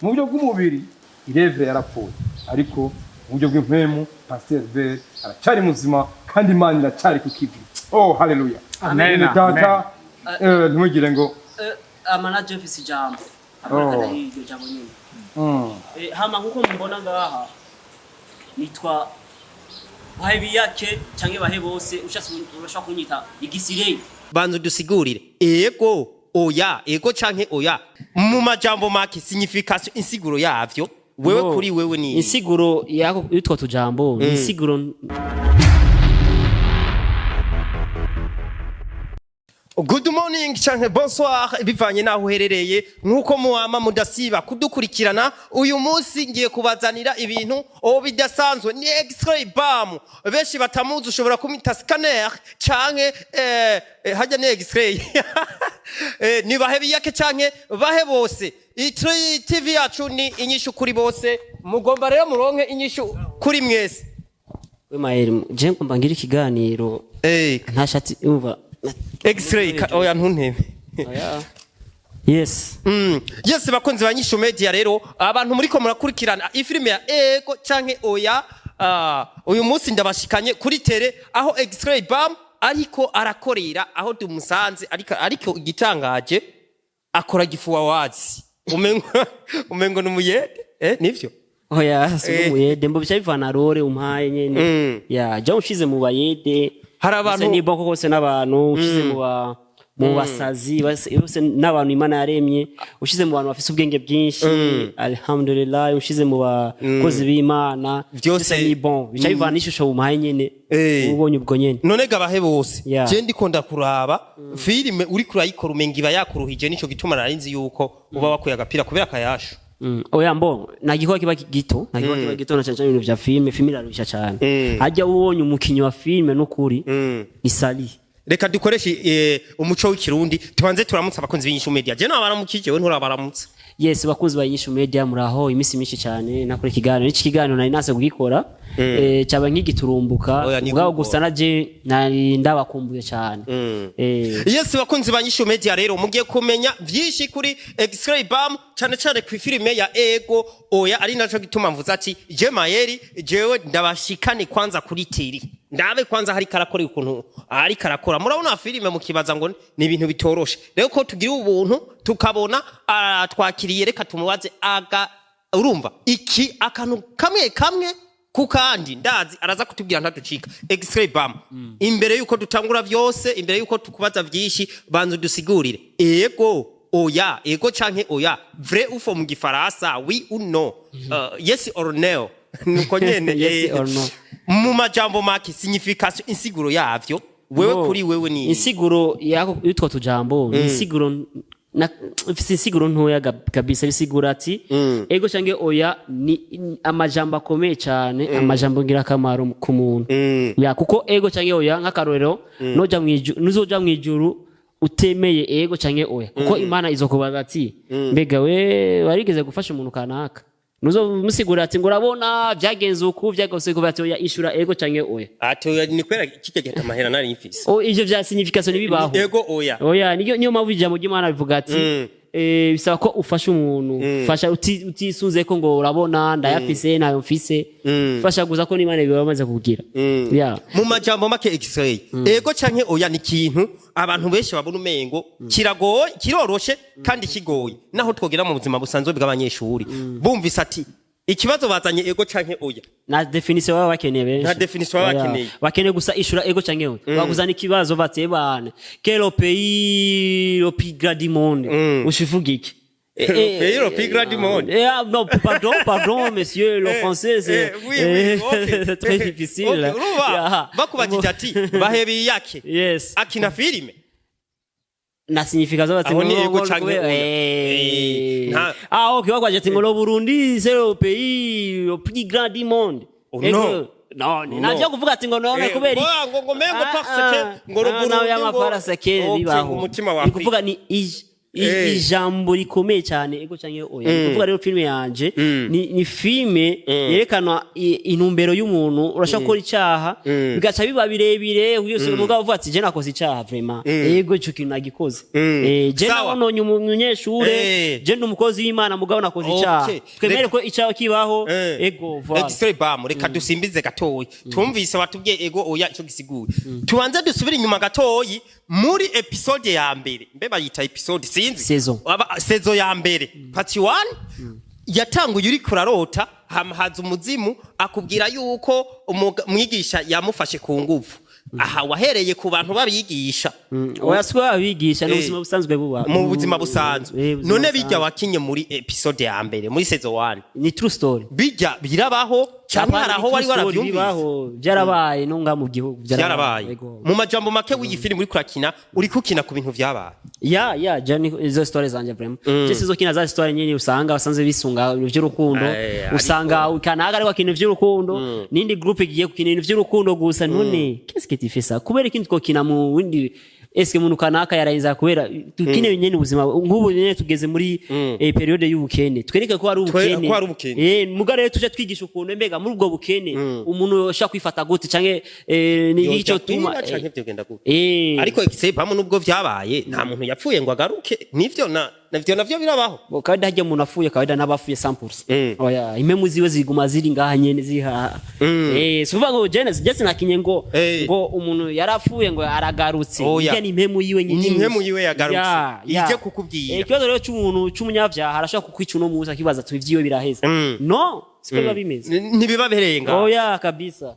Mu buryo bw'umubiri irevre yarapfuye, ariko mu buryo bw'impwemu Pasteur Albert aracyari muzima kandi Imana iracyari ku kivi. Oh, haleluya! Amen. Bene data, ntimugire ngo Amanaje mfise ijambo. Oh. Amana iryo jambo nyine. Hama nkuko mubona ngaha, nitwa Bahebiyake canke Bahe bose, ushatse urashobora kunyita igisirei. Banza udusigurire ego oya, ego canke oya, mu majambo make, signification, insiguro yavyo wewe. Bo, Kuri wewe ni insiguro yako yutwo tujambo ni insiguro. Good morning canke bonsoir, bivanye naho uherereye. Nkuko muwama mudasiba kudukurikirana, uyu munsi ngiye kubazanira ibintu o bidasanzwe. Ni X-ray bam, benshi batamuzi, ushobora kumita scanner canke hajya ni X-ray, ni Bahe biyake canke Bahe bose. Itri TV yacu ni inyishu kuri bose. Mugomba rero muronke inyishu kuri mwese. We Maheri, je ngomba ngira ikiganiro. Ntashati umva. X-ray oya, ntuntebe. Oya. Yes. Yes, bakunzi ba Nyishu Media, rero abantu muriko murakurikirana ifilime ya Ego canke Oya, uyu munsi ndabashikanye kuri terrain aho X-ray bam ariko arakorera, aho tumusanze ariko igitangaje akora gifuwa wazi, umengo numuyede, nivyo? Oya, si umuyede, mbo bica bivana role umpaye nyene. Ya, je ushize mu bayede. Hari abantu- Bose ni boko kose n'abantu ushize mu basazi bose n'abantu Imana yaremye, ushize mu bantu bafise ubwenge bwinshi, alhamdulillah, ushize mu bakozi b'Imana. Vyose- Byose ni bon, bica bivana n'ishusho umpaye nyene. Ubonye ubwo nyene. None gabahe bose, je ndiko ndakuraba filime uriko urayikora, umenga iba yakuruhije. Nico gituma narinzi yuko uba wakuye agapira kubera akayashu. Oya, mbo nta gikorwa kiba gito, nta gikorwa kiba gito, na cyane cyane ibintu vya filime. Filime irarusha cyane. Hajya ubonye umukinyi wa filime n'ukuri ni sali. Reka dukoreshe umuco w'ikirundi, tubanze turamutse abakunzi b'Inyishu Media. Je nabaramukije, we nturabaramutsa. Yes, bakunzi ba Inyishu Media, muraho. Iminsi myinshi cyane nakora ikiganiro. Iki kiganiro nari nase kugikora, cyaba nk'igiturumbuka. Oya, ni ubwabo gukora. Gusa naje nari ndabakumbuye cyane. Yes, bakunzi ba Nyishu Media, rero mugiye kumenya vyinshi kuri X-ray bam, cyane cyane ku filime ya Ego Oya, ari naco gituma mvuze ati je Mayeri, jewe ndabashikane kwanza kuri terrain, ndabe kwanza hari karakora, ukuntu ari karakora. Murabona filime mukibaza ngo ni ibintu bitoroshe. Rero ko tugira ubuntu tukabona twakiriye, reka tumubaze aga urumva iki akantu kamwe kamwe ku kandi, ndazi araza kutubwira ntaducika. X-ray bam, imbere yuko dutangura vyose, imbere yuko tukubaza vyinshi, banza udusigurire ego oya, ego canke oya, vrai ou faux mu gifaransa, oui ou non, yes or no, nuko nyene. Yes or no. Mu majambo make, signification, insiguro yavyo wewe. Bo, Kuri wewe ni insiguro yako yutwo tujambo ni insiguro ifise insiguro ntoya kabisa. Bisigura ati ego canke oya ni amajambo akomeye cyane, amajambo ngirakamaro ku muntu. Ya, kuko ego canke oya, nk'akarorero, noja mwijuru, nuzoja mwijuru utemeye ego canke oya, kuko Imana izokubaza ati: "Mbega we warigeze gufasha umuntu kanaka?" Nuzomusigurira ati ngo urabona byagenze uku, byagenze uku, bati: "Oya, ishura ego canke oya." Ati oya, ni kwera kijya gihe amahera nari mfise. O, ivyo vya signification ntibibaho. Ego oya. Oya, niyo mpamvu ijambo ry'Imana rivuga ati bisaba ko ufasha umuntu, fasha utisunze ko ngo urabona ndayafise, ntayo mfise. Fasha gusa ko n'Imana biba bamaze kugira ya. Mu majambo make, X-ray, ego canke oya ni ikintu abantu benshi babona umengo kiragoye, kiroroshe kandi kigoye. Naho twogera mu buzima busanzwe bw'abanyeshuri, bumvise ati ikibazo bazanye ego canke oya, na definition baba bakeneye benshi. Nta definition baba Oya. bakeneye. Bakeneye gusa ishura ego canke oya. Bakuzana ikibazo bati: "Bana, quel est le pays le plus grand du monde?" Ushivuga iki? Le pays le plus grand du monde. Ah, non, pardon, pardon, monsieur, le français, c'est oui, oui, okay. c'est très difficile. Okay, urumva Yeah. bakubajije ati: "Bahebiyake akina filime?" Na signification bati Aho ni ngo- ego ngo- canke oya. Ah, ok, bakwaje ati ngo le Burundi c'est le pays le plus grand du monde. Oh, Ego. no. No, No. navyo kuvuga ati ngo none kubera iki? Ngo mengo Ah, parce que ah. ngo le Ah, Burundi nawe ngo y'amaparase Okay, bibaho. ngo umutima wa Ni kuvuga ni Ijambo rikomeye cyane, ego canke oya. Ni kuvuga rero filime yanje ni filime yerekana intumbero y'umuntu. Urashobora gukora icaha bigaca biba birebire, yose umugabo uvuga ati: "Je nakoze icaha vraiment, ego, ico kintu nagikoze. Je Sawa. nabononye umunyeshure, je ndi umukozi w'Imana, mugabo nakoze icaha." Twemere ko icaha kibaho. Ego, voilà. X-ray bam, reka dusimbize gatoyi. Twumvise watubwiye ego oya ico gisiguye. Tubanze dusubire inyuma gatoyi muri episode ya mbere, mbe bayita episode, sinzi. Saison. Saison ya mbere, part 1, yatanguye uri kurarota, hama haza umuzimu akubwira yuko mwigisha yamufashe ku nguvu. Aha wahereye ku bantu babigisha? Oya, siko abigisha, ni ubuzima busanzwe buba mu buzima busanzwe. Ubuzima None busanzwe. bijya wakinye muri episode ya mbere muri saison 1, Ni true story. Bijya birabaho cyangwa hari aho wari warabyumvise? Bibaho, byarabaye no ngaha mu gihugu. Byarabaye. Yego. Mu majambo make, w'iyi filime uri kurakina, uri kukina ku bintu vyabaye? Ya, je izo story zanje vraiment, je sizokina za story nyene usanga basanzwe bisunga ibintu by'urukundo. Usanga kanaga ariko akina ivy'urukundo, nindi group igiye gukina ibintu by'urukundo gusa. None qu'est-ce que tu fais ça? Kubera ikindi twokina mu windi, eske umuntu kanaka yarayiza kubera tukine nyene ubuzima nk'ubu nyene tugeze muri période y'ubukene, twereke ko ari ubukene. Ko ari ubukene. Muga rero tuje twigisha ukuntu mbega muri ubwo bukene umuntu yoshobora kwifata gute, canke ni Yoja ico tuma kwiba canke vyogenda gute? Ariko bamwe nubwo vyabaye, nta muntu yapfuye ngo agaruke. Nivyo na navyo navyo birabaho. Bo, kawaida hajya umuntu afuye, kawaida n'abafuye 100%. Oya, impemu ziwe ziguma ziri ngaha nyene zihaha. Si ukuvuga ngo je sinakinye ngo ngo umuntu yarapfuye ngo aragarutse. Oya. Irya ni impemu yiwe nyene. Ni impemu yiwe yagarutse. Ya. Ije kukubwira. Ikibazo rero c'umuntu c'umunyavyaha, arashobora kukwica uno munsi akibaza ati ivyiwe biraheze. No, siko biba bimeze. Ntibiba birenga. Oya kabisa.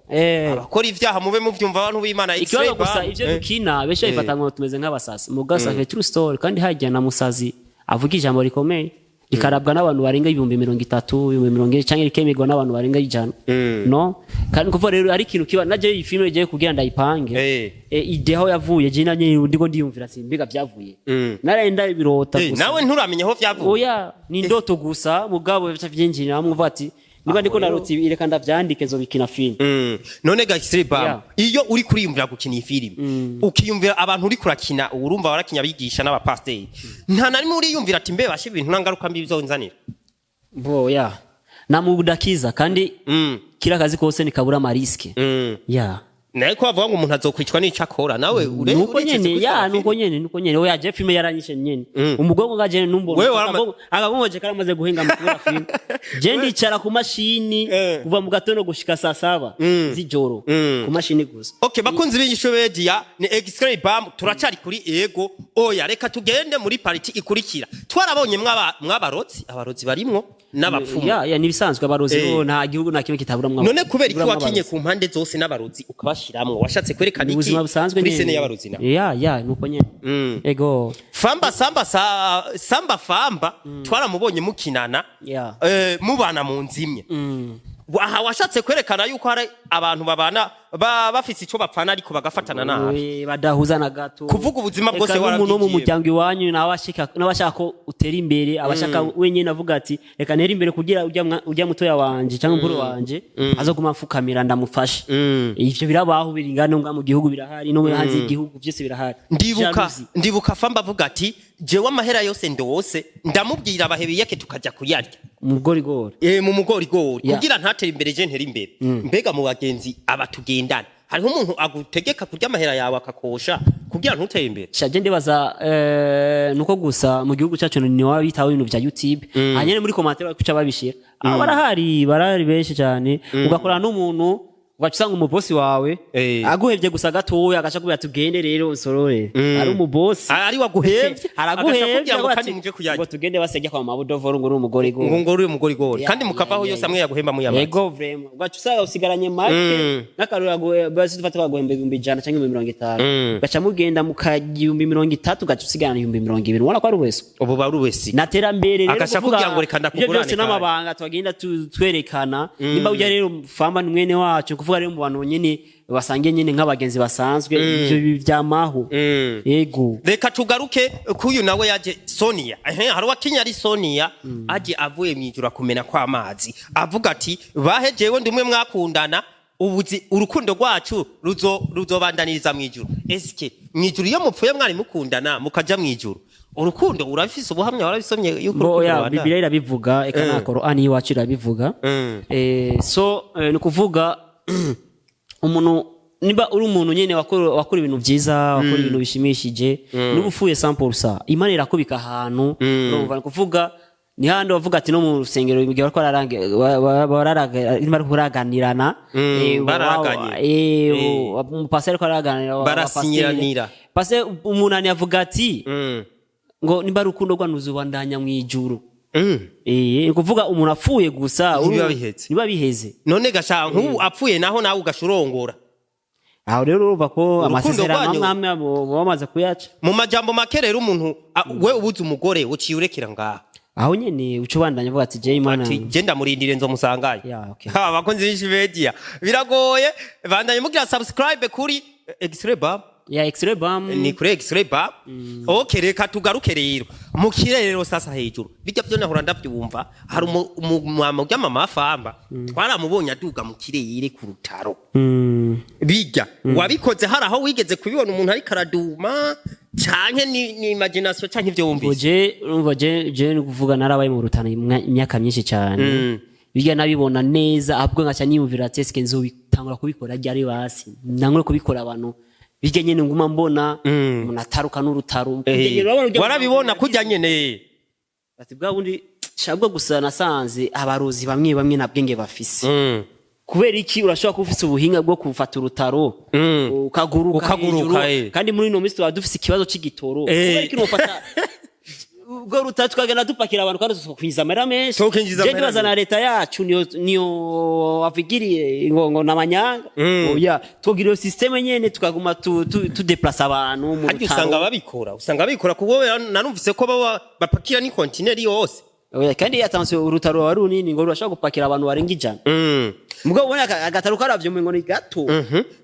Abakora ivyaha mube muvyumva, abantu b'Imana. Ikibazo X-ray gusa bam. ivyo dukina benshi babifata ngo tumeze nk'abasasi, muga ça fait true story. Kandi hajya na musazi avuga ijambo rikomeye rikarabwa n'abantu barenga 30,000, 40,000, canke rikemerwa n'abantu barenga 100. No kandi kuva rero ari ikintu kiba naje iyi filime igiye kugira ndayipange, idée aho yavuye, je nanye ndiko ndiyumvira simbiga byavuye, naraye ndabirota gusa. Nawe nturamenya aho vyavuye? Oya, ni indoto gusa, mugabo bica vyinjira muvuga ati niba ndiko narota ibi, reka ndavyandike, nzobikina filime. None ga X-ray bam, iyo uri kuriyumvira gukina iyi filime, ukiyumvira abantu uri kurakina, urumva warakinya abigisha n'abapasiteri, nta na rimwe uriyumvira ati mbe bashe ibintu nta ngaruka mbi bizonzanira? Bo ya namudakiza kandi kila kazi kose nikabura ama risques. Ya. Naye ko bavuga ngo umuntu azokwicwa n'ico akora, nawe Nuko urecetse nyene kuri ya filime? Nuko nyene, nuko nyene. Oya, je filime yaranyishe nyene umugongo nga je numbona. Wewe Akagongo je karamaze guhenga mu kubera filime. Je ndicara ku mashini kuva mu gatondo gushika saa 7 z'ijoro, ku mashini gusa. Okay, bakunzi b'Inyishu Media, ni X-ray bam, turacari kuri ego oya. Reka tugende muri partie ikurikira. Twarabonye mwabarozi, abarozi barimwo n'abapfumu. Ya, nibisanzwe abarozi. Bo nta gihugu nta kimwe kitaburamwo. None kubera iki kitaburamwo wakinye abarozi. ku mpande zose n'abarozi ukabashiramwo? Washatse kwerekana Ni iki ubuzima busanzwe kuri nyene. scène y'abarozi na Ya, nuko nyene. Ego. Famba samba sa, samba famba, twaramubonye mukinana, mubana mu nzu imwe. Aha washatse kwerekana yuko hari abantu babana bafise ico bapfana ariko bagafatana nabi? We, badahuza na gato. Kuvuga ubuzima bwose Eka n'umuntu wo mu warabwigiye. muryango iwanyu nawe ashika nawe ashaka ko utera imbere, abashaka wenyine avuga ati reka ntere imbere kugira ujya mutoya wanje cyangwa mukuru wanje azoguma mfukamira ndamufashe. Ivyo birabaho, biringana nga mu gihugu birahari, no hanze y'igihugu byose birahari. Ndibuka Jalousie. Ndibuka famba avuga ati jewe amahera yose ndose ndamubwira abahebiyeke tukajya kuyarya. Mu gorigori. Mu mugorigori. Kugira ntatere imbere je ntere imbere. Mbega mu bagenzi abatugendana hariho umuntu agutegeka kurya amahera yawe akakosha kugira ntutere imbere? Shaje ndibaza nuko gusa mu gihugu cyacu ni waba bitaho ibintu vya YouTube, hanyene muri commentaire bakuca babishira. Aba barahari, barahari benshi cyane. Ugakorana n'umuntu ugaca usanga umubosi wawe aguhevye gusa gatoya agaca akubwira ati tugende rero unsorore, ari umubosi. Ari waguhevye. Araguhevye. Kugira ngo avuga kandi ati, muje kuyarya. Ngo tugende basejya kwa mabudovoro ngo uri umugore Ngo ngo uri umugorigori. Kandi mukavaho yose amwe yaguhemba muyamaze. Ego vraiment, ugaca usanga usigaranye make. Nk'akarora basi dufate baguhemba 100,000 cyangwa 50,000, ugaca mugenda mukarya 30,000, ugaca usigarana 20,000. Ubona ko ari ubuheso. Ubu bari wese Naterambere rero. Agaca Kuvuga akubwira ngo reka ibyo ndakugurane byose kandi. N'amabanga twagenda twerekana nimba ujya rero famba ni mwene wacu, kuvuga rero mu bantu nyene basangiye nyene nk'abagenzi basanzwe, ivyo vyamaho. Ego. Reka tugaruke kuyu nawe yaje Sonia. Ehe, hari uwakinya ari Sonia aje avuye mwijuru akumena kw'amazi avuga ati bahe jewe ndi umwe mwakundana, ubuzi urukundo rwacu ruzobandaniriza mwijuru. Eske mwijuru iyo mupfuye mwari mukundana mukaja mwijuru? Urukundo urafise ubuhamya, warabisomye yuko Bo urukundo ya rubandanya? Bibiliya irabivuga, eka na Korani y'iwacu irabivuga. So ni ukuvuga umuntu, niba uri umuntu nyene wakora ibintu vyiza, wakora ibintu bishimishije, niba upfuye 100%, Imana irakubika ahantu. Urumva, ni ukuvuga ni handi bavuga ati no mu rusengero igihe bariko bariko baraganirana, Bararaganye. Umupasiteri ariko araganira, Barasinyiranira. Pasiteri umunani avuga ati ngo nimba ari urukundo rwanyu ruzobandanya mw'ijuru. Ni ukuvuga umuntu apfuye gusa Ntibiba biheze. Ntibiba biheze. None gasha nk'ubu apfuye naho nawe ugashurongora? Aho rero urumva ko amasezerano rwanyu- amwe amwe baba bamaze kuyaca. Mu majambo make rero, umuntu we ubuze umugore, uciye urekera ngaha? Aho nyene uca ubandanya uvuga ati je Imana Ati genda murindire nzomusangayo. Ya, okay. Ha, abakunzi b'Inyishu Media, biragoye. Bandanye mugira subscribe kuri X-Ray Bam. Ya, X-Ray Bam. Ni kuri X-Ray Bam. Okay, reka tugaruke rero mu kirere rero. Sasa hejuru bijya byo nahora ndabyumva, hari umwama ry'amama famba twaramubonye aduga mu kirere ku rutaro. Bijya wabikoze, hari aho wigeze kubibona umuntu ariko araduma, canke ni imagination, canke ivyo wumvise? Je urumva, je ni kuvuga narabaye mu Rutana imyaka myinshi cyane. Bijya nabibona neza, ahubwo nkaca niyumvira ati eske nzobitangura kubikora ryari? Basi nangure kubikora abantu bijya nyene nguma mbona umuntu ataruka n'urutaro. Bijya nyene urabona Warabibona kujya nyene? Ati bwa bundi shabwo gusa nasanze abarozi bamwe bamwe nta bwenge bafise. Kubera iki? Urashobora kuba ufise ubuhinga bwo kufata urutaro, ukaguruka Ukaguruka, hejuru. Kandi muri ino minsi tuba dufise ikibazo c'igitoro. Kubera iki nofata ubwo rutaro tukagenda dupakira abantu, kandi tukwinjiza amahera menshi? Tukinjiza Je amahera ndibaza na leta yacu niyo avigiriye ngo namanyanga. Oya, tugira iyo système nyene, tukaguma tudeplace abantu mu Harya usanga rutaro. babikora, kuko narumvise ko baba bapakira ni kontineri yose. Oya, kandi attention, urutaro ruba runini, ngo rurashobora gupakira abantu barenga 100. Mugabo ubona agataro karavyo ngo ni gato.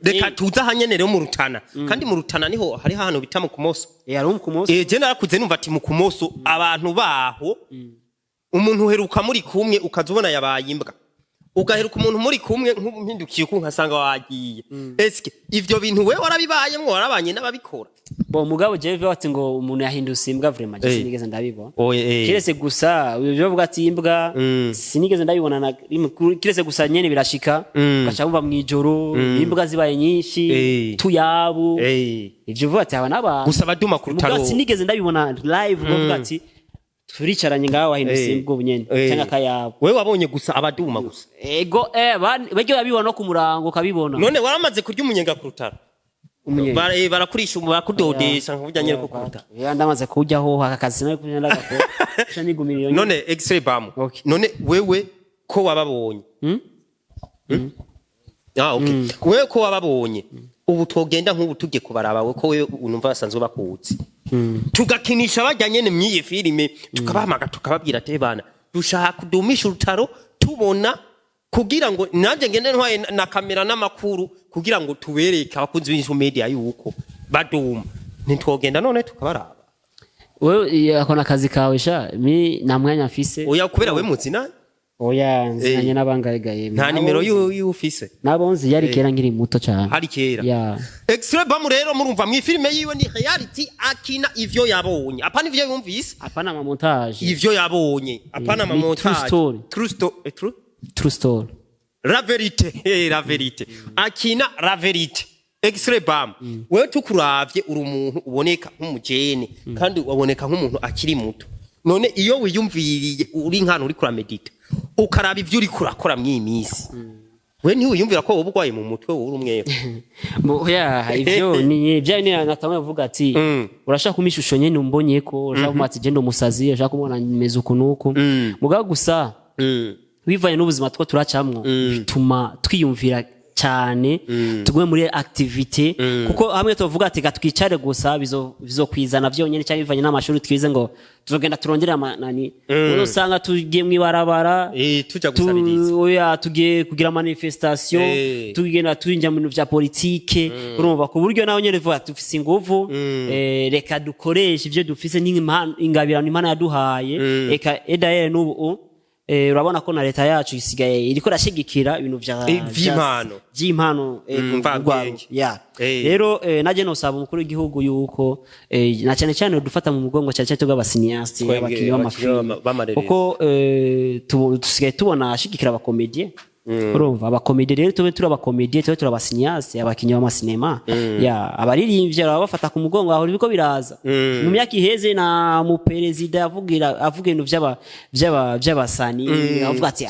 Reka tuze ahanyene rero mu Rutana. Kandi mu Rutana niho hari ahantu bita mu Kumoso. Ari ku munsi. Je narakuze numva ati mu Kumoso abantu baho, umuntu uheruka muri kumwe ukaza ubona yabaye imbwa, ugaheruka umuntu muri kumwe nk'ubu mpindukiye uku nkasanga wagiye. Eske ivyo bintu we warabibayemwo, warabanye n'ababikora? Bo mugabo jewe bati ngo umuntu yahindutse imbwa, vraiment je sinigeze ndabibona. Oye. Kiretse gusa ibyo bavuga ati imbwa, sinigeze ndabibona na rimwe. Kiretse gusa nyene birashika ugaca wumva mw'ijoro imbwa zibaye nyinshi, tuyabu. Ivyo uvuga ati aba n'abantu. Gusa abaduma ku Mugabo rutaro. sinigeze ndabibona live ngo uvuga ati turicaranye ngaho wahindutse imbwa ubu nyene, cyangwa akayabo. Wewe wabonye gusa abaduma gusa? Ego, baryo babibona no ku murango ukabibona. None waramaze kurya umunyenga ku rutaro? Umunyenga? Barakurisha, barakudodesha nkuburya nyene ko ku rutaro. Ya, ndamaze kujyaho aka kazi sinari kumenya ndagakora. Sha nigumira iyo nyene. None X-Ray Bam, Okay. none wewe ko wababonye? Ah, okay. Wewe ko wababonye, ubu twogenda nk'ubu tugiye kubaraba, we ko wewe unumva basanzwe bakuzi, tugakinisha bajya nyene mw'iyi filime, tukabahamaga tukababwira ati bana dushaka kudumisha urutaro tubona, kugira ngo nanjye ngende ntwaye na kamera n'amakuru, kugira ngo tubereke abakunzi b'Inyishu Media yuko baduma, ntitwogenda none tukabaraba? Wewe ako nakazi kawe sha, mi nta mwanya mfise. Oya, kubera we muzi nani? Oya, nzinanye n'abangagaye. Nta nimero y'ufise? Nabonzi yari kera nkiri muto cyane. Hari kera. Ya. X-Ray Bam rero, murumva mw'ifilime yiwe ni reality, akina ivyo yabonye, apana ivyo yumvise. Apana ama montage. Ivyo yabonye, apana ama Ni montage. true story. True story, true. True story. La vérité, la vérité, akina la vérité. X-Ray Bam, wewe tukuravye uri umuntu uboneka nk'umujene, kandi uboneka nk'umuntu akiri muto. None iyo wiyumviriye uri nk'ahantu uri kuramedita, ukaraba ivyo uri kurakora mw'iyi minsi, we ntiwiyumvira ko wowe urwaye mu mutwe, wowe uri umweru? Oya, ivyo ni bya ni natamwe vuga ati urashaka kumpa ishusho nyene umbonye ko urashaka kumpa ati genda umusazi, urashaka kumubona meze uku nuku. Mugabo gusa bivanye n'ubuzima two turacamwo, bituma twiyumvira cyane, tugume muri activité, kuko hamwe tuvuga ati gatwicare gusa bizokwizana byonyene, cyangwa bivanye n'amashuri twize ngo tuzogenda turongere amanani, usanga tugiye mw'ibarabara. Tuja gusabiriza. Oya, tugiye kugira manifestation, tugenda turinjira mu bintu vya politike. Urumva, ku buryo nawe nyene vuga dufise inguvu, reka dukoreshe ivyo dufise n'ingabirano Imana yaduhaye. Eka edaye n'ubu Urabona ko na leta yacu isigaye iriko irashigikira ibintu vya Vy'impano. Vy'impano, Mvabwenge. Ya, rero naje nosaba umukuru w'igihugu yuko na cyane cyane dufata mu mugongo, cyane cyane twebwe aba cinéastes, Twebwe, abakinyi abakinyi b'amafilime, b'amareresi. Kuko dusigaye tubona ashigikira aba comédiens. Urumva, aba comédiens rero, tube turi aba comédiens, tube turi aba cinéastes, abakinyi b'amasinema, ya abaririmbyi bafata ku mugongo aho biriko biraza. Mu myaka iheze na mu perezida yavugira avuga ibintu vy'abasani, avuga ati: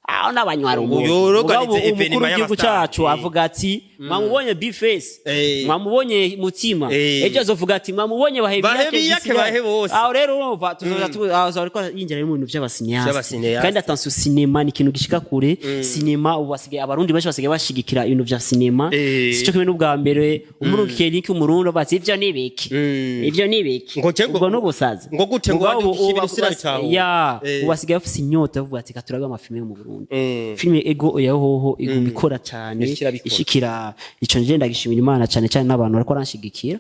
"Ah, n'abanywarugo." Yoroganize Mugabo événement umukuru w'igihugu y'aba stars. cacu avuga ati: "Mwamubonye Bface, mwamubonye Mutima." Ejo azovuga ati: "Mwamubonye Bahebiyake, Bahebiyake." bahe bose. Aho rero urumva tuzoza aho ariko yinjira mu bintu vy'aba cinéastes. Vy'aba cinéastes. Kandi attention, cinéma ni ikintu gishika kure. Cinéma ubu basigaye, abarundi benshi basigaye bashigikira ibintu vya cinéma. Sico kimwe n'ubwa mbere umurungikiye link umurundi bati: "Ivyo ni ibiki? Ivyo ni ibiki?" Ngo je Ubwo n'ubusazi. Ngo gute, ngo Mugabo wandikishe ubu ibintu sinabitahura. Ya, ubu basigaye bafise inyota, bavuga ati: "Katurabe amafilime yo mu Burundi." Filime Ego Oya hoho iguma ikora cyane. Ishikira bikora. Ishikira ico, nje ndagishimira Imana cyane cyane n'abantu bariko baranshigikira.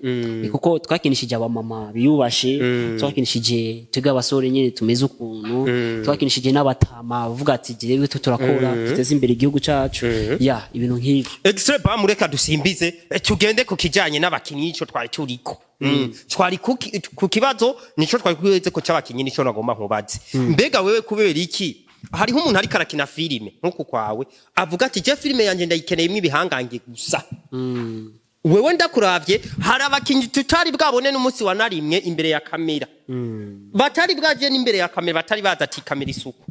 Kuko twakinishije abamama biyubashe, twakinishije twebwe abasore nyene tumeze ukuntu, twakinishije n'abatama bavuga ati: "Jewe turakora duteze imbere igihugu cacu." Ya, ibintu nk'ivyo. Extra Bam, reka dusimbize, tugende ku kijanye n'abakinyi, ico twari turiko. Twari ku kibazo nico twari kweze ko c'abakinyi, nico nagomba nkubaze. Mbega wewe, kubera iki hariho umuntu ariko arakina filime nkuku kwawe avuga ati: "Je filime yanje ndayikeneyemo ibihangange gusa"? Wewe ndakuravye, hari abakinyi tutari bwabone n'umunsi wa narimwe imbere ya kamera, batari bwaje n'imbere ya kamera, batari bazi ati kamera isuku,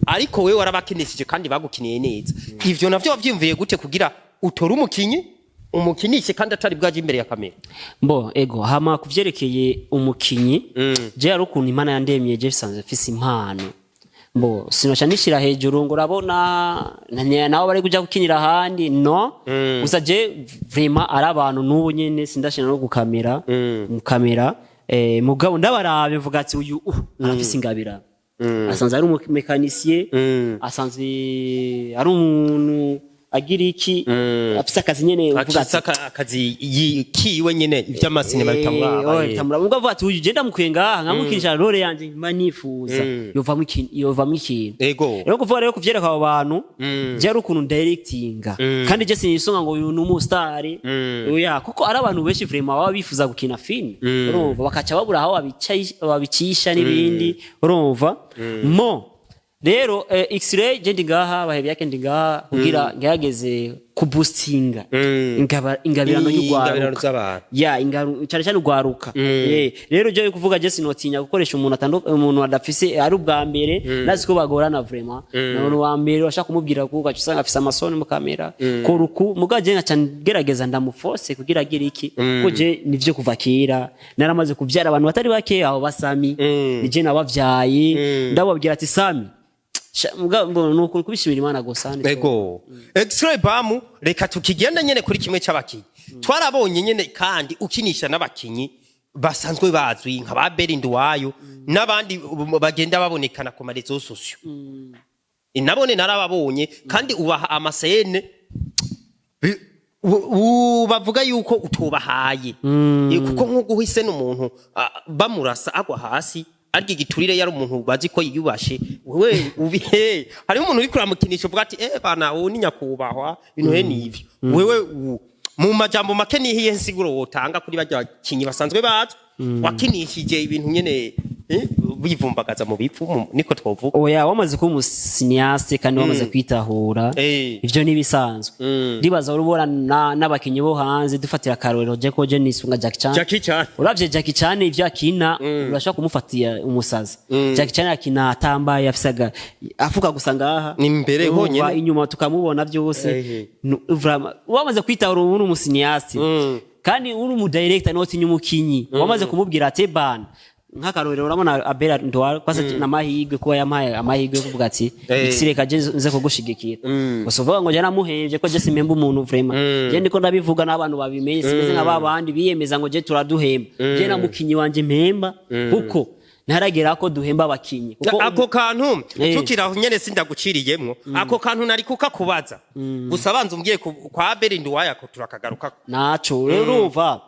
ariko wewe warabakinishije kandi bagukiniye neza. Ivyo navyo wavyiyumviye gute kugira utore umukinyi umukinishe kandi atari bwaje imbere ya kamera? Mbo ego, hama kuvyerekeye umukinyi, je hari ukuntu Imana yandemye, je bisanzwe mfise impano. Mbo sinoca nishira hejuru ngo urabona nabo bari kuja gukinira ahandi, no gusa je vraiment ari abantu n'ubu nyene sindashira no gukamera mu kamera, mugabo ndabarabe mvuga ati: "Uyu arafise ingabira, asanzwe ari umu mécanicien, asanzwe ari umuntu agira iki, afise akazi nyene." Uvuga ati Akisa akazi kiwe nyene, ivy'amasinema bitamuraba. Bitamuraba. Ubwo avuga ati: "Uyu je ndamukwiye ngaha, nkamukinisha role yanje mba nifuza, yovamwo ikintu, yovamwo ikintu." Rero kuvuga rero kuvyereka abo bantu, je ari ukuntu directinga, kandi je sinisonga ngo uyu ni umusitari, oya, kuko ari abantu benshi vraiment baba bifuza gukina film, urumva, bakaca babura aho babicisha n'ibindi, urumva. Mo rero X-ray, je ndi ngaha, Bahebiyake ndi ngaha kugira ngerageze kuboostinga ingabirano Ingabirano y'urwaruka z'abantu. Ya, cyane cyane urwaruka. Rero je kuvuga, je sinotinya gukoresha umuntu umuntu adafise, ari ubwa mbere, nazi ko bagorana vraiment. Umuntu wa mbere washaka kumubwira ko ugaca usanga afise amasoni mu kamera koruku, muga je nkaca ngerageza ndamufose kugira agire iki, kuko je nivyo kuva kera naramaze kuvyara abantu batari bake, aho basami ni je nabavyaye, ndababwira ati: "Sami." Muga mbona nuko kubishimira Imana gusa Ego, X-ray Bam, reka tukigenda nyene kuri kimwe c'abakinyi. Twarabonye nyene kandi ukinisha n'abakinyi basanzwe bazwi nka ba Berinduwayo n'abandi bagenda babonekana ku ma réseaux sociaux. Nabone narababonye kandi ubaha ama scènes bavuga yuko utobahaye. Kuko nko guha i scène umuntu bamurasa agwa hasi, arya igiturire, yari umuntu bazi ko yiyubashe. Wewe ubihe, hariho umuntu uri kuramukinisha uvuga ati: "Eh bana, uwo ni nyakubahwa." Ibintu he nivyo. Wewe mu majambo make, nihiye nsiguro wotanga kuri barya bakinyi basanzwe bazwi wakinishije ibintu nyene bivumbagaza mu bipfu, niko twovuga? Oya, wamaze kuba umu cinéaste kandi wamaze kwitahura, ivyo ntibisanzwe. Ndibaza urubona n'abakinyi bo hanze, dufatira akarorero, je ko je nisunga Jackie Chan. Jackie Chan. Uravye Jackie Chan ivyo akina, urashobora kumufatira umusazi. Jackie Chan akina atambaye, afise afuka gusa ngaha. Ni imbere Urumva, honyene. Inyuma tukamubona byose. Vraiment, wamaze kwitahura ubu uri umu cinéaste kandi uri umu director, notinya umukinyi wamaze kumubwira ati: "Bana." Nk'akarorero, urabona Abela Ndwara kwasa n'amahirwe kuba yampaye amahirwe yo kuvuga ati: "Isireka je nze kugushigikira." Gusa uvuga ngo je namuhevye, ko je simpemba umuntu vraiment. Je ndiko ndabivuga n'abantu babimenye, simeze nka babandi biyemeza ngo je turaduhemba. Je na mukinyi wanje mpemba, kuko ntaragera ko duhemba abakinyi, kuko Ako kantu tukiri aho nyene, sindaguciriyemwo, ako kantu nari kukakubaza, gusa banza umbwiye kwa Berinduwayo, ako turakagarukako. Naco rero urumva.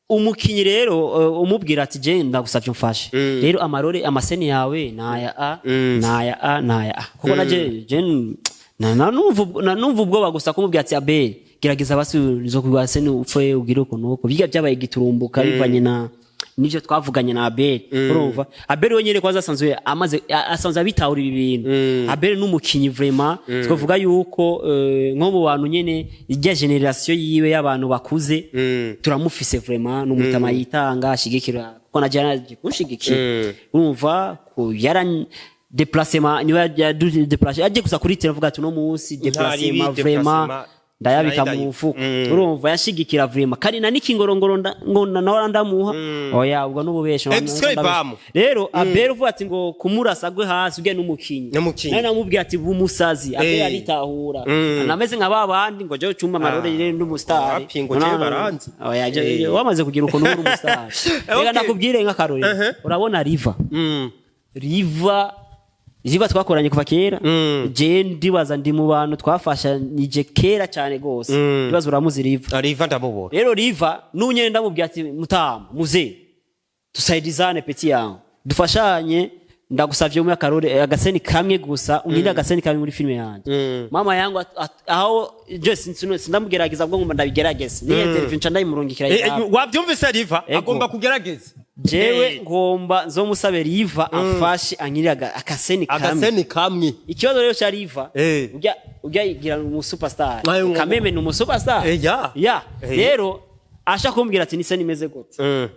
Umukinyi rero, umubwira ati: "Je ndagusavye umfashe rero, amarore, amaseni yawe naya a naya a naya a." Kuko naje je na numva ubwoba gusa kumubwira ati: "Abe gerageza basi zo kugwa seni, upfe ugire uko nuko." Biga byabaye giturumbuka bivanye na nivyo twavuganye na Abel. Urumva, Abel we nyene kwanza asanzwe amaze asanzwe abitahura ibi bintu. Abel n'umukinyi vraiment, twavuga yuko nko mu bantu nyene ijya génération yiwe y'abantu bakuze turamufise. Vraiment n'umutama yitanga, ashigikira, kuko na jana kunshigikira. Urumva ko yara déplacement, niwe ya déplacer aje gusa kuri terrain, avuga ati: "No munsi déplacement vraiment déplacement, ndayabika mu Sinayindayi. mufuko." Urumva yashigikira vraiment, kandi na nikingorongoro ngo nawe ndamuha. Oya, ubwo n'ububesha. X-ray Bam. Rero Abel uvuga ati ngo kumurasa agwe hasi, ugiye n'umukinyi. N'umukinyi. Nawe namubwiye ati bumusazi Abel aritahura, nameze nka babandi ngo jewe cumba amarore rero n'umustar. Wapi, ngo jewe baranzi. Oya, wamaze kugira ukuntu uri umustar. Reka ndakubwire nk'akarorero, urabona Riva? Riva, Riva twakoranye kuva kera. Je ndibaza ndi mu bantu twafashanije kera cyane gose. Ndibaza uramuzi Riva. Riva ndamubona. Rero Riva n'unyene ndamubwira ati: "Mutama muze tusaidizane, petit yangu, dufashanye, ndagusavye umwe akarore agaseni kamwe gusa, unkinde agaseni kamwe muri filime yanjye." Mama yangu aho je sindamugerageza bwo ngomba ndabigerageze, ni interview nca ndayimurungikira. Wavyumvise, Riva? Ego. Agomba kugerageza. Jewe ngomba nzomusabe Riva amfashe ankirire akaseni kamwe. Agaseni kamwe. Ikibazo rero cha Riva, ujya yigira umu superstar. Ayo, Kameme ni umu superstar. Ya. Ya. Rero asha kumbwira ati: "Ni scène imeze gute?"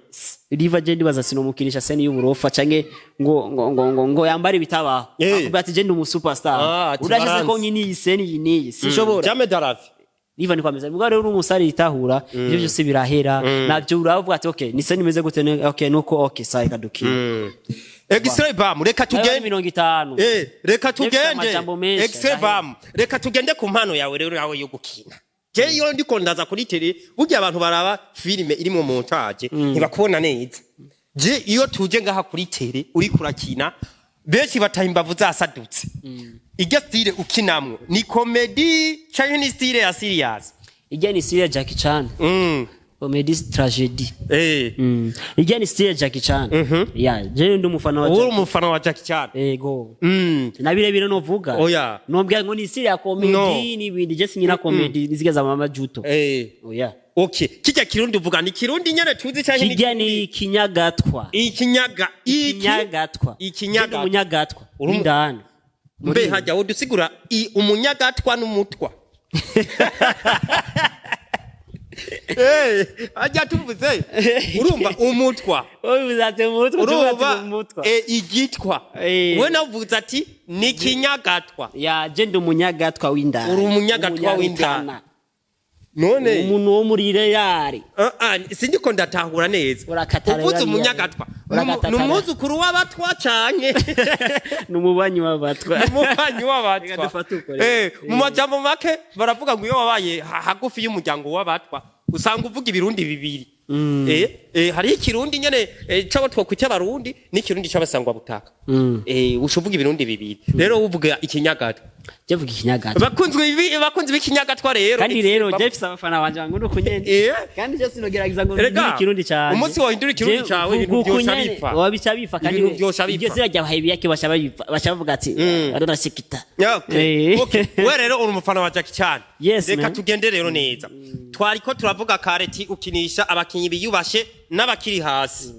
Riva je ndibaza sinomukinisha scène y'uburofa canke ngo yambare ibitabaho. Akubwira ati: "Je ndi umu superstar." Ah, ati Urashize ko baranzi. nkini iyi scène iyi niyi sinshobora. Jamais de la vie. Riva ni kwameza mugabo rero uri umusare yitahura, ivyo byose birahera navyo. Uravuga ati: "Okay, ni scène imeze gute?" Okay, nuko okay, sai kadukira. X-ray Bam, reka tugende. 50. Reka Ndefise tugende. amajambo menshi. X-ray Bam, reka tugende ku mpano yawe rero, yawe yo gukina. Je iyo ndiko ndaza kuri télé, burya abantu baraba filime irimwo montage ntibakubona neza. Je iyo tuje ngaha kuri télé uriko urakina, benshi bataha imbavu zasadutse. Irya style ukinamwo ni comédie canke ni style ya serious? Ijya ni style ya Jackie Chan. Comedy tragedy. Ijya ni style ya Jackie Chan. Ya, je ndi umufana wa Uri Jackie. umufana wa Jackie Chan? Ego. Na birebire novuga. Oya. Nobwira ngo ni style ya No. comedy n'ibindi. Je sinyina comedy nizigeza mama juto. Oya. Okay, kijya Kirundi uvuga ni Kirundi nyene tuzi canke ni Kijya ni Kinyagatwa. Ikinyaga iki? Kinyagatwa. Ikinyagatwa. Je ndi umunyagatwa. Uri Indani. Mbe hajya wodusigura umunyagatwa n'umutwa? Hajya tuvuze, urumva umutwa? Ubivuze mu mutwe, Urumva mu mutwa. Igitwa. We navuze ati ni Kinyagatwa. Ya, je ndi umunyagatwa w'indani. Uri umunyagatwa w'indani. Umunyarutana. None Umuntu wo muri Real. Ah, ah, sindiko ndatahura neza. Urakatara Uvuze rero. umunyagatwa, Urakatara. ni umwuzukuru w'abatwa canke Ni umubanyi w'abatwa. Umubanyi Reka w'abatwa. dufate uko rero. Mu majambo make baravuga ngo iyo wabaye hagufi y'umuryango w'abatwa usanga uvuga ibirundi bibiri. Hariho Ikirundi nyene c'abo twokwita Abarundi n'ikirundi c'abasangwa butaka. Uca uvuga ibirundi bibiri rero, uvuga Ikinyagatwa. Je vuga Ikinyagatwa. Bakunzwe, bakunzi b'Ikinyagatwa rero. Kandi rero je mfise abafana banje ngo uku nyene. Kandi je sinogerageza ngo Erega, mpindure Ikirundi canje. Umunsi wahindura Ikirundi Je cawe, ibintu mvuga uku vyoca nyene, bipfa. wabica bifa kandi Ibintu vyoca bipfa. Iryo zina rya Bahebiyake baca babifa, baca bavuga ati aranasikita. Okay. Okay. We rero uri umufana wa Jackie Chan. Yes, Reka man. tugende rero neza. Twariko turavuga kareti ukinisha abakinyi biyubashe n'abakiri hasi.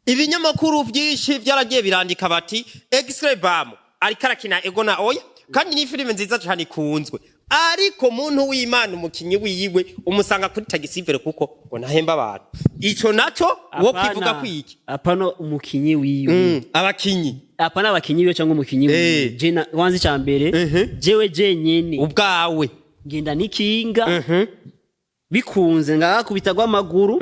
Ibinyamakuru byinshi byaragiye birandika bati X-Ray Bam ariko arakina Ego na Oya, kandi ni filime nziza cyane ikunzwe. Ariko muntu w'Imana, umukinyi wiyiwe umusanga kuri taxi vélo kuko ngo ntahemba abantu. Ico naco wo kivuga kwiki? Apana umukinyi wiwe. Abakinyi. Apana abakinyi biwe cyangwa umukinyi wiwe. Je wanze icya mbere, jewe jenyene Ubwawe. ngenda n'ikinga bikunze ngakubita rw'amaguru.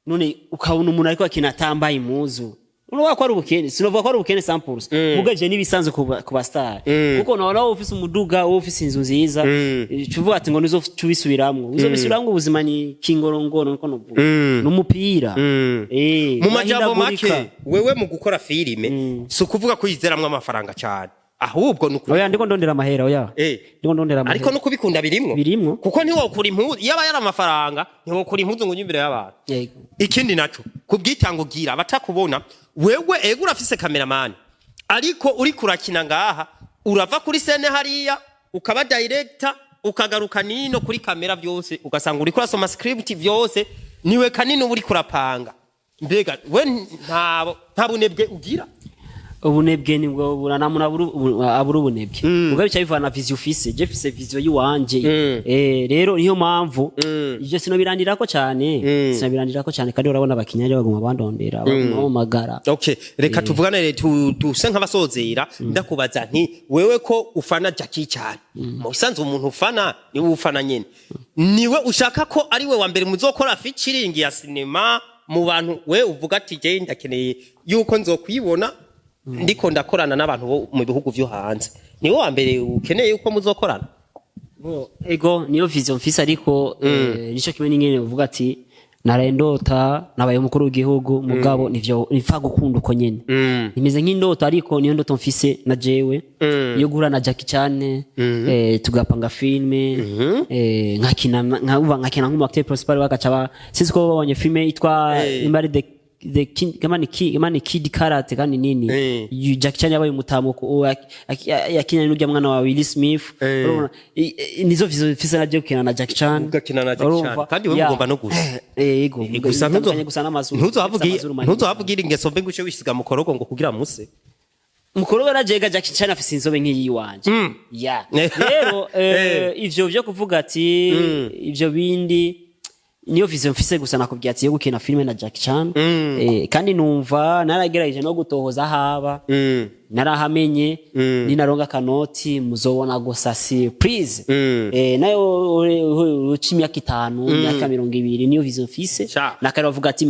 None ukabona umuntu ariko akina atambaye impuzu, urabona ko ari ubukene. Sinovuga ko ari ubukene 100%, muga je nibisanzwe ku ba star, kuko nawe wowe ufise umuduga, wowe ufise inzu nziza, tuvuga ati ngo nizo tubisubiramwo, uzobisubiramwo. Ubuzima ni kingorongoro, niko novuga, n'umupira. Mu majambo urahindagurika. make, wewe mu gukora filime si ukuvuga ko yizeramwo amafaranga cyane. Ahubwo ni Oya, ndiko ndondera amahera, oya. Ndiko ndondera amahera. Ariko no kubikunda birimwo. Birimwo. Kuko ntiwokura impuzu, iyo aba yari amafaranga ntiwokura impuzu ngo ujye imbere y'abantu. Yego. Ikindi naco, kubwitanga ugira abatakubona wewe, ego urafise cameraman, ariko uriko urakina ngaha, urava kuri scène hariya ukaba director, ukagaruka nino kuri kamera, byose ugasanga uriko urasoma script, byose niwe kanini uba uriko urapanga. Mbega we nta bunebwe ugira? Ubunebwe nibwo buranamuna abura ubunebwe, ubwo bica bivana vision ufise. Je mfise vision yiwanje. Rero niyo mpamvu ivyo sinobirandirako cyane, sinobirandirako cyane, kandi urabona abakinnyi baguma bandondera, baguma bamagara. Okay, reka tuvugane, tuse nk'abasozera. Ndakubaza nti wewe ko ufana Jackie cyane, mu bisanzwe umuntu ufana niwe ufana nyene, niwe ushaka ko ari we wa mbere muzokora featuring ya sinema mu bantu we uvuga ati je ndakeneye yuko nzokwibona ndiko ndakorana n'abantu bo mu bihugu vyo hanze, niwe wa mbere ukeneye yuko muzokorana? Ego, niyo vision mfise, ariko nico kimwe n'ingene uvuga ati naraye ndota nabaye umukuru w'igihugu, mugabo nivyo nipfa gukunda uko nyene, nimeze nk'indoto, ariko niyo ndoto mfise na jewe yo guhura na Jackie Chan, tugapanga filme, nkakina, nkavuga nkakina nk'umu acteur principal, bagaca ba sinzi ko babonye filme yitwa Imari the King, kama ni Kid, kama ni Kid Karate kandi nini. Jackie Chan yabaye umutamo yakinanye n'urya mwana wa Will Smith. Urabona, nizo vision mfise na je gukina na Jackie Chan. Ugakina na Jackie Chan. Urumva? Kandi wewe Ya. mugomba no gusa. Yego. Gusa bitandukanye gusa n'amazuru. Amazuru manini. Ntuzohavugira ingeso mbe ngo uce wisiga mu korogo ngo kugira muse. Mukuru we jega Jackie Chan afise inzobe nk'iyiwanje ya. Rero ivyo vyo kuvuga ati ivyo bindi, niyo vision mfise gusa, nakubwiye ati yo gukina filime na Jackie Chan. Kandi numva naragerageje no gutohoza haba narahamenye, ninaronga akanoti muzobona gusa surprise. Nayo uca imyaka 5, imyaka 20, niyo vision mfise. Sha. Nakare bavuga ati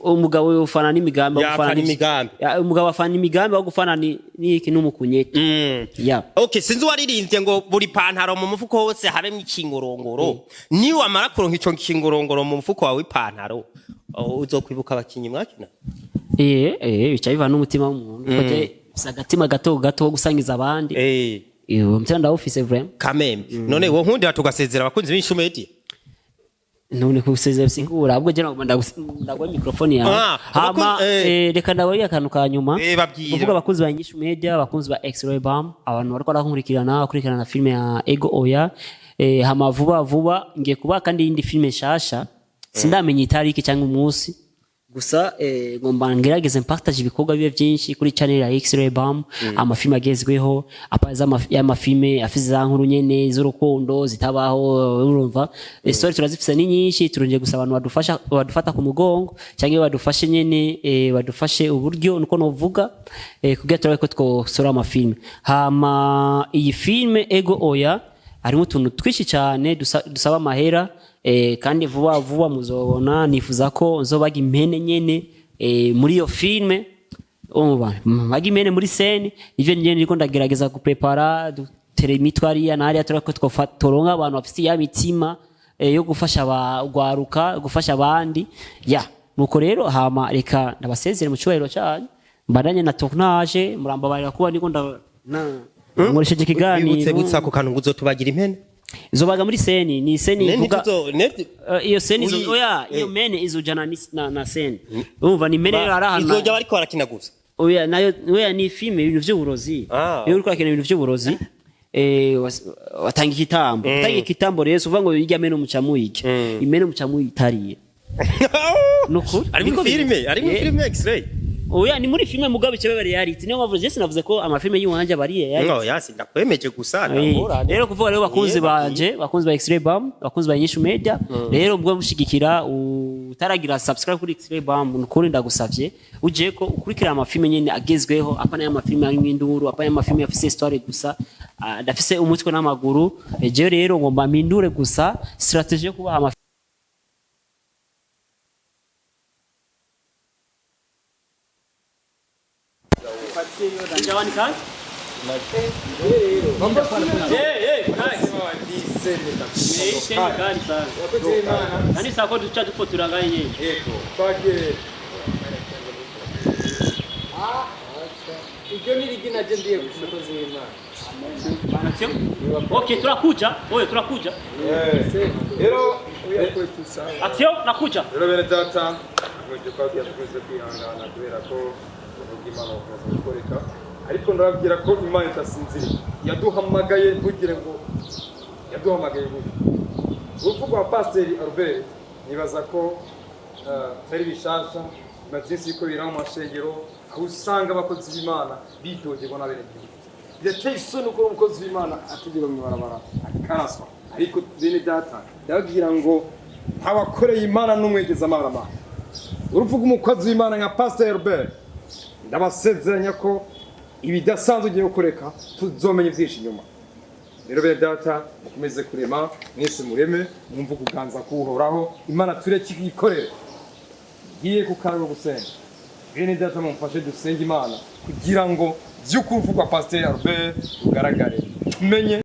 umugabo ufana n'imigambi. Ya, ufana afana imigambi. Ya, umugabo afana imigambi, aho gufana ni niki n'umukunyeti ya. Okay, sinzi uwaririmbye ngo buri pantaro mu mufuko hose habemwo ikingorongoro. Niba wamara kuronka ico kingorongoro mu mufuko wawe w'ipantaro, oh, uzokwibuka abakinyi mwakina. Bica bivana n'umutima w'umuntu, kuko je mfise agatima gato gato ko gusangiza abandi. Uwo mutima ndawufise vraiment. Kamembe, none wo nkundira tugasezera abakunzi b'Inyishu Media. None kusezera bisigura ahubwo je nagomba ndaguha microphone yawe. Ah, Hama reka ndababwire akantu ka nyuma. Babwira. Kuvuga abakunzi ba Inyishu Media, abakunzi ba X-Ray Bam, abantu bariko barakurikirana, bakurikirana filime ya Ego Oya. Hama vuba vuba ngiye kuba kandi iyindi filime nshasha, sindamenya itariki cyangwa umunsi gusa. Ngomba ngerageze mpartage ibikorwa bibe byinshi kuri channel ya X-Ray Bam, amafilme agezweho apaza y'amafilme afise za nkuru nyene z'urukundo zitabaho. Urumva, story turazifise ni nyinshi, turongeye gusa abantu badufasha, badufata ku mugongo cyangwa badufashe nyene, badufashe uburyo nuko novuga, kugira turabe ko twosora amafilme. Hama iyi filme Ego Oya harimo utuntu twinshi cyane dusaba amahera, kandi vuba vuba muzobona. Nifuza ko nzobaga impene nyene muri iyo filme, umva mbaga impene muri scène. Ivyo nyene niko ndagerageza guprepara, dutere imitwe hariya na hariya, turako toronka abantu bafise ya mitima yo gufasha abagwaruka, gufasha abandi ya. Nuko rero hama reka ndabasezere mu cyubahiro cyanyu, mbandanye na tournage. Murambabarira kuba niko nda na nkoresheje ikiganiro. Bibutse butsa ako kantu ngo uzotubagira impene. Zobaga muri scène, ni scène Ne ivuga ntituzo iyo scène izo oya, iyo mene izojana na scène, urumva ni mene rero ari ahantu izoja bariko barakina gusa. Oya, nayo oya, ni filme ibintu vy'uburozi. Iyo uriko urakina ibintu vy'uburozi, watanga ikitambo, utanga ikitambo rero uvuga ngo irya mene umuca muyirya, imene umuca muyitariye. Nukuri. Ari muri Niko filime, bimeze. ari muri filime X-ray. Oya, ni muri filime, mugabo icyo reality, niyo mpamvu je sinavuze ko amafilme y'iwanje aba ari reality. No, yasi ndakwemeje gusa ndangorane. Rero kuvuga rero bakunzi banje, bakunzi ba X-Ray Bam, bakunzi ba Inyishu Media, rero ubwo mushigikira utaragira subscribe kuri X-Ray Bam, nukuri ndagusavye uje ko ukurikira amafilme nyene agezweho, apana y'amafilme arimo induru, apana y'amafilme afise histoire gusa, adafise umutwe n'amaguru. Je rero ngomba mpindure gusa strategie yo kubaha ama Kandi sako duca dufotora ngaye nyene. Yego. Twagiye. Iryo ni rigi naje ndiye ku mukozi w'Imana. Action. Okay, turakuja. Oye, turakuja. Rero Oya kwetu sawa. Action, nakuja. Rero bene data, nkomeje kubabwira dukomeze kwihangana kubera ko uvuga Imana bakomeza gukoreka, ariko ndababwira ko Imana itasinziriye. Yaduhamagaye, ntugire ngo yaduhamagaye gutyo. Urupfu rwa Pasiteri Albert, nibaza ko atari bishasha. Biba byinshi yuko biri mu mashengero, aho usanga abakozi b'Imana bitogerwa n'abenegihugu. Birateye isoni ko umukozi w'Imana ategerwa mu ibarabara akaraswa. Ariko bene data, ndababwira ngo ntawakoreye Imana n'umwegeza amaramara. Urupfu rw'umukozi w'Imana nka Pasiteri Albert, ndabasezeranya ko ibidasanzwe ugiye gukoreka tuzomenya byinshi inyuma. Rero bene data, mukomeze kurema, mwese mureme, mwumve ukuganza kuwuhoraho. Imana tureke ikorere. Ngiye ku karago gusenga. Bene data, mumfashe dusenge Imana kugira ngo by'ukuri urupfu rwa Pasiteri Albert rugaragare, tumenye.